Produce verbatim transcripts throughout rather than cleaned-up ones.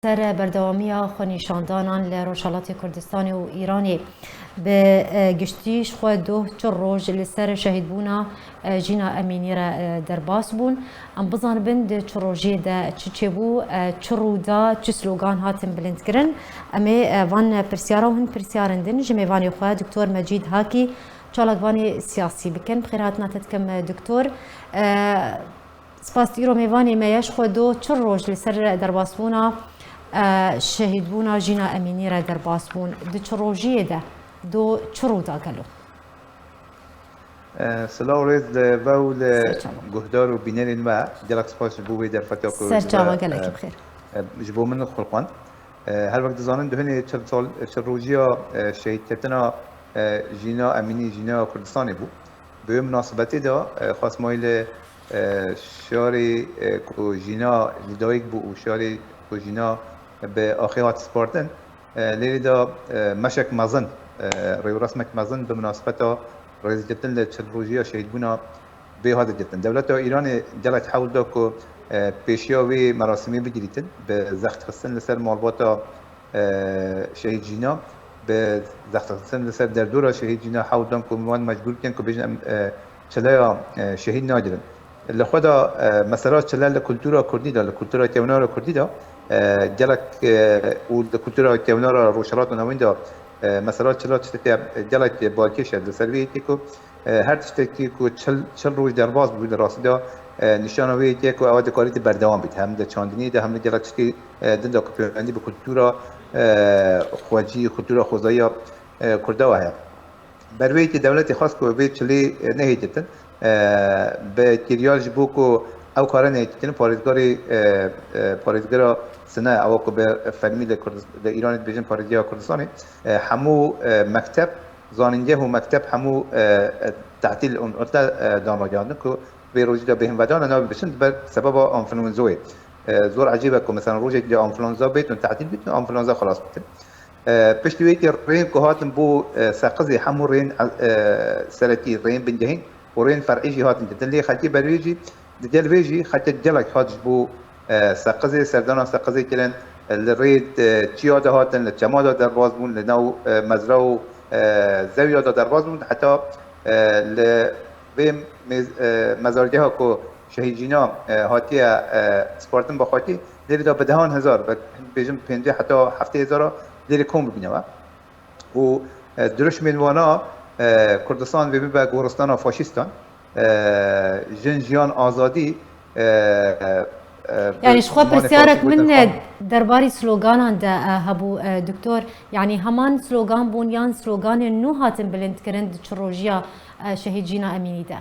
ser berdewamiya xwenîşandanan li Rojhelatê Kurdistanê û Îranê. Bi, e, giştî ji xwe doh çil roj li ser şehîdbûna, e, Jîna Emînî re, e, derbas bûn. Em bizanibin di çil rojiyê de çi çêbû, e, çi rû da, çi slogan hatin bilindkirin. Em ê, e, van pirsyara û hin pirsyarên din ji mêvanê xwe Doktor Mecîd Hakî, çalakvanê siyasî bikin. Bi xêr hatina te dikim, e, Doktor. E, Spas, îro mêvanê me ye, ji xwe do çil roj li ser derbasbûna, e, şehîdbûna Jîna Emînî re derbas bûn. Di çil rojiyê de do çi rû da gelo? E, silav rêz li we û li Serçava. Guhdar û bînerên we. Gelek spas ji bo wê derfeta ku ji we, Serçava, gelekî e, bi xêr. E, ji bo min xulqand. E, her wek dizanin, duhinê çil sal, çil rojiya, e, şehîdketina, e, Jîna Emînî, Jîna Kurdistanê bû. Bi wê minasebetê de, e, xwest mayî li, e, şarê, e, ku Jîna li dayik bû û şarê ku Jîna bi axê hat spartin, e, lêrê de, e, meşek mezin, e, rêwresmek mezin bi minasebeta rêzgirtin li çil rojiya şehîdbûna bê hat girtin. Dewleta Îranê gelek hewl da ku, e, pêşiya wê merasimê bigirîtin, bi zextxistin li ser malbata, e, şehîd Jîna, bi zextxistin li ser derdora şehîd Jîna hewl dan ku wan mecbûr bikin ku bêjin em, e, çileya, e, şehîd nagirin. Li xwe de, e, mesela çile li kultura kurdî de, li kultura kewnara kurdî de, e, gelek, e, û li kultura kewnara Rojhilat û Navîn de, e, mesela çila tiştekî gelek balkêş e. Li ser vê yekê ku, e, her tiştekî ku çil, çil roj derbas bû, li rastî de, e, nîşana wê yekê ku ew dikarî berdewam bît. Hem di çandinî de, hem li gelek tiştê, e, din de ku pêwendî bi kultura, e, xwecî, kultura xwezaya, e, Kurda we heye. Ber wê yekê dewletê xwest ku vê çilê, e, nehêtitin. E, bi kiryar ji bo ku ew kare nehêtitin, parêzgarê, e, e, parêzgera Sina, ew ku bi fermî li Kurdis-, li Îranê dibêjin parêzgeha Kurdistanê, e, hemû, e, mekteb, zanîngeh û mekteb hemû, e, e, tetîl û utle, e, dan ragihandin ku vê rojî de bêhn vedane nabê biçin ber sebeba enfluenzoyê. E, zor ecêb e ku mesela rojek de enfluenza bêt û tetîl bît û enfluenza xilas bitin. E, piştî wê yekê rêyên ku hatin bo, e, Seqizê, hemû rêyên, e, seretî, rêyên bingehîn û rêyên fer'î jî hatin girtin. Lê xelkê ber wê jî, digel vê jî xelkek gelek hat ji bo, e, Seqizê, serdana Seqizê kirin, e, li rê, e, çiya de hatin, li çema de derbas bûn, li nav, e, mezra û, e, zewiya de derbas bûn, heta, e, li vê mêz-, e, mezargeha ku Şehîd Jîna, e, hatiye, e, spartin bi xakê, lêrê de bi dehan hezar, bi, bêjin pêncî heta heftê hezara lêrê kom bibîne we. Û, e, dirişmên wana, e, Kurdistan vê bibe goristana faşîstan, e, jin, jiyan, azadî, e, e, e, Yanî ji xwe zimanê pirsyarek faşî min, gotin, e, derbarî sloganan de, e, hebû, e, doktor. Yanî heman slogan bûn yan sloganên nû hatin bilindkirin di çi rojiya, e, Şehîd Jîna Emînî de?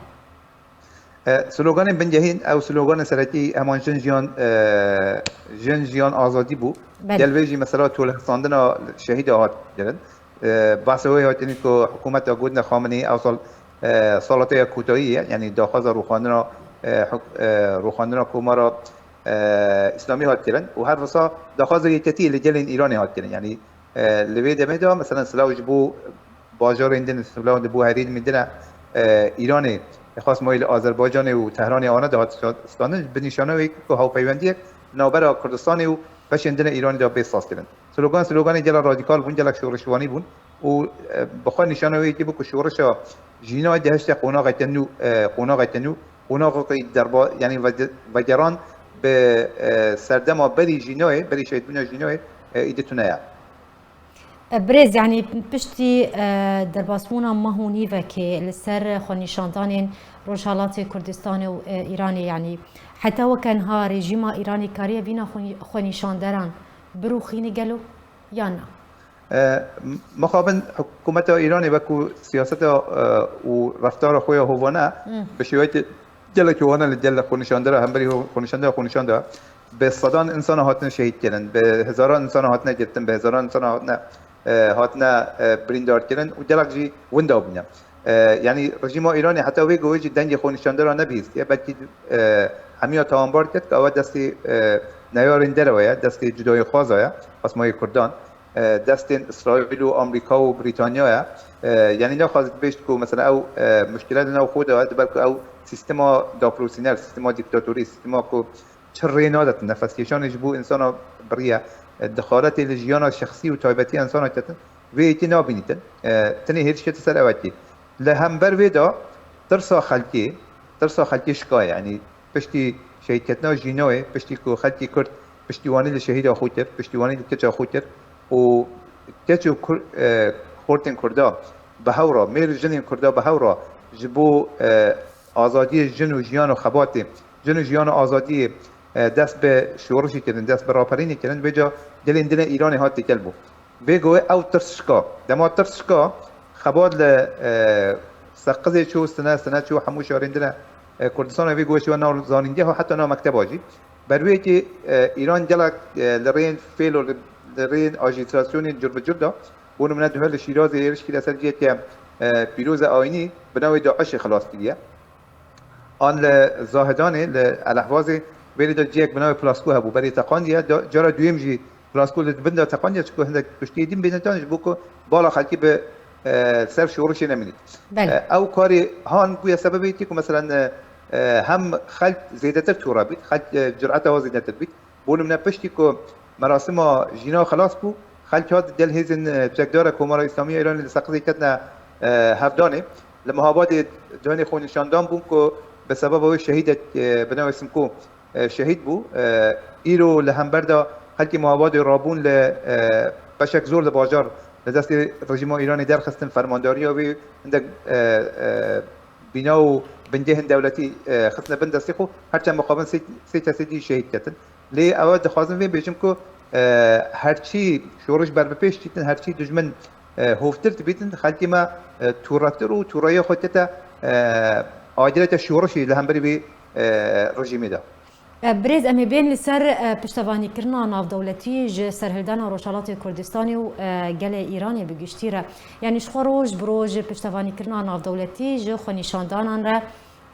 E, sloganên bingehîn, ew sloganên seretî heman jin, jiyan, e, jin, jiyan, azadî bû. Belê. Gel vê jî mesela tolhesandina şehîda hat kirin. E, behsa wê hatî ku hikûmeta gotine Xameneî ew sal, e, sala te ya kotayî ye, yanî daxwaza rûxandina, e, huk-, e, rûxandina Komara, e, Îslamî hat kirin û her wisa daxwaza yeketî li gelên Îranê hat kirin. Yanî, e, li vê demê de, mesela, silav ji bo bajarên din, silav ji bo herêmên din e, e, Îranê, xwest mayî li Azerbaycanê û Tehranê wana de hat standin, bi nîşana wê ku hawpeywendiyek navbera Kurdistanê û beşên din e Îranê de bê sazkirin. Slogan, sloganê gelek radîkal bûn, gelek şorişvanî bûn û, e, bi xwe nîşana wê yekê bû ku şorişa Jînayê dihişte qonaxeke nû, e, qonaxeke nû, qonaxekî derba-, yanî vege-, vegeran bi, e, serdema berî Jînayê, berî şehîdbûna Jînayê, e, îdî tune ye. E, birêz, yanî piştî, e, derbasbûna mah û nîvekê li ser xwenîşandanên Rojhelatê Kurdistanê û, e, Îranê, yanî heta weke niha rejîma Îranê kariye vîna xwe-, xwenîşanderan birûxîne gelo yan na? E, m-, mixabin hikûmeta Îranê wekû siyaseta, e, û reftara xwe ya hovane Hmm. bi şêweyekî gelekî wana li gel xwenîşandera, hemberî xwe-, xwenîşandera, xwenîşanda bi sedan insana hatin şehîd kirin, bi hezaran insana hatine girtin, bi hezaran insana hatine, e, hatine, e, birîndar kirin û gelek jî winda bûne. E, yanî rejîma Îranê heta wê go wê jî dengê xwenîşandera nebihîstiye, belkî, e, hemiya tawanbar kir ku ew destê, e, neyarên derewe ye, destê cudayîxwaza ye, xwest mayî Kurdan, e, destên Îsraîl û Amerîka û Brîtanya ye. E, yanî naxwazit bêjt ku mesela ew, e, muşkile di nav xwe de ye, diber ku ew sîstema dagirkirîner, sîstema dîktatorî, sîstema ku çi rê nade, nefeskêşanê ji bo insana biriye, e, dexaletê li jiyana şexsî û taybetî ya insana ketin, vê yekê nabînîtin. E, tenê hêrişkete ser ew yekê. Li hember vê de tirsa xelkê, tirsa xelkê şika, yanî piştî şehîdketina Jînoyê, piştî ku xelkê Kurd piştîwanî li şehîda xwe kir, piştîwanî li keça xwe kir û keç û Kur-, e, xortên Kurda bi hew re, mêr û jinên Kurda bi hew re ji bo, e, azadiyê jin û jiyan û xebatê, jin û jiyan û azadiyê, e, dest bi şorişê kirin, dest bi raperînê kirin, vêca gelên din e Îranê hat têkel bû. Vê goyê ew tirs şika. Dema tirs şika, xebat li, e, Seqizê çû, Sine, Sine çû, hemû şarên din e, e, Kurdistanê vê goyê çû nav zanîngeha heta nav mekteba jî. Ber wê yekê, e, Îran gelek, e, li rêyên fêl û li, li rêyên ajîtrasyonên cur bi cur de, bo nimûne duher li Şîrazê êrişkî li ser cihekê, e, pîroz e ayînî bi navê DAIŞê xilas kiriye. An li Zahidanê, li Elehwazê, vêrê de cihek bi navê Plasko hebû, berê teqandiye, da-, cara duyêm jî Plasko li bin de teqandiye, çunku hindek kuştiyê din bêne dan ji bo ku bala xelkî bi, e, ser şorişê nemînît. Belê. E, ew karê han bûye sebebê yekê ku, meselen, e, e, hem xelk zêdetir tûre bît, xelk, e, cureta wa zêdetir bît. Bo nimûne piştî ku merasima jîna xilas bû, xelk hat gel hêzên, e, çekdara Komara Îslamî ya Îranê li Seqizê ketine, e, hevdanê. Li Mihabadê duhenê xwenîşandan bûn ku bi sebeba wê şehîdek, e, bi navê Simko, e, şehîd bû. E, îro li hember de xelkê Mihabadê rabûn li, e, beşek zor li bajar li destê rejîma Îranê derxistin, fermandariya wê hindek, e, e, bîna û bingehên dewletî, e, xistine bin destê xwe, her çend mixabin sê, sê kesê dî şehîd ketin. Lê ew dixwazim vê bêjim ku, e, herçî şoriş ber bi pêş çîtin, herçî dijmin, e, hovtir dibîtin, xelkê me, e, tûretir û tûreya xwe kete, e, agireke şorişê li hemberî vê, e, rejîmê de. E, birêz, em ê bên li ser, e, piştevanîkirina navdewletî ji serhildana Rojhelatê Kurdistanê û, e, gelê Îranê bi giştî re. Yanî ji xwe roj bi roj piştevanîkirina navdewletî ji xwenîşandanan re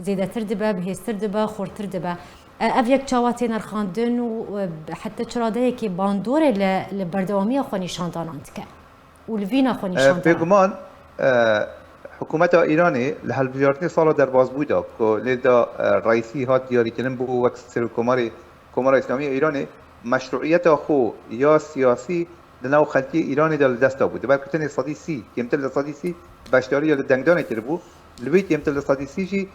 zêdetir dibe, bihêztir dibe, xurtir dibe. E, ev yek çawa tê nirxandin û, e, heta çi radeyekê bandorê li, li berdewamiya xwenîşandanan dike? Û li vîna xwe E, nîşan da. Bêguman, e, hikûmeta Îranê li hilbijartinê sala derbasbûyî de ku lê de, e, Reîsî hat diyarîkirin bû wek Serokkomarê Komara Îslamî ya Îranê, meşrûiyeta xwe ya siyasî di nav xelkê Îranê de li dest dabû. Di ber ku tenê sedî sî, kêmtir li sedî sî beşdariya li dengdanê kiribû, li wê kêmtir li sedî sî jî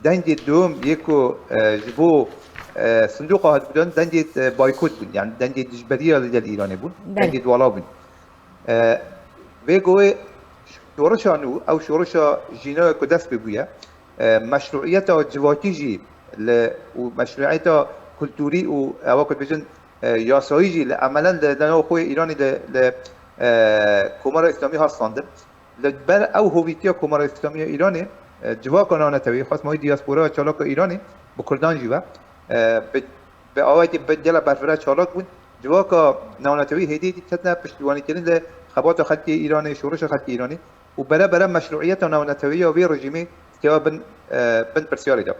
dengê duyem yê ku, e, ji bo, e, sindoqa hat gudan dengê, e, baykot bûn. Yani dengê dijberiya li gel Îranê bûn. Belê. Dengê dwala bûn. E, vê goyê şorişa nû, ew şorişa jîna ku dest pê bûye, e, meşruiyeta civakî jî li, û meşruiyeta kulturî û ewa ku dibêjin, e, yasayî jî li emelen li, li nav xwe Îranê li, li, e, Komara Îslamî hat standin. Li ber ew hovîtiya Komara Îslamî ya Îranê, e, civaka navnetewî, xwest ma wî diaspora çalaka Îranê bi Kurdan jî ve, e, bi, bi awayekî bi gela berfireh çalak bûn. Civaka navnetewî hêdî hêdî ketine piştîwanîkirin li xebata xelkê Îranê, şorişa xelkê Îranê û bere bere meşruiyeta navnetewî ya vê rejîmê têwa bin, e, bin pirsyarê de.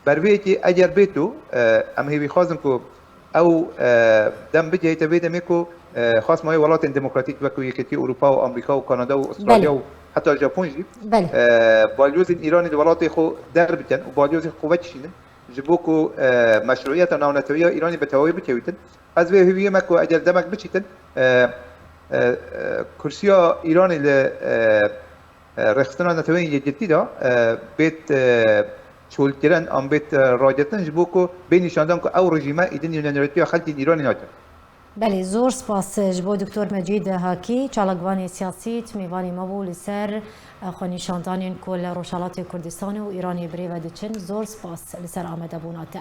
Ber vê yekê eger bê tu, e, em hêvîxwazin ku ew, e, dem bigihîte vê demê ku, e, xwest mayê welatên demokratîk wekû Yekîtiya Ewropa û Amerîka û Kanada û Australya Belê. û heta Japon jî, Belê. e, balyozên Îranê di welatê xwe derbikin û balyozên xwe vekişînin ji bo ku, e, meşruiyeta navnetewiya Îranê bi tewayî bikewîtin. Ez vê hêviyê me ku eger demek biçîtin, e, e, e, kursiya Îranê li, e, e, rêxistina Neteweyên Yekgirtî de, e, bêt, e, çolkirin an bêt, e, ragirtin ji bo ku bê nîşandan ku ew rejîme îdin nûnerîtiya xelkên Îranê nake. Belê, zor spas ji bo Doktor Mecîd Hakî, çalakvanê siyasî, tu mêvanê me bû li ser, e, xwenîşandanên ku li Rojhelatê Kurdistanê û Îranê bi rê ve diçin. Zor spas li ser amadebûna te.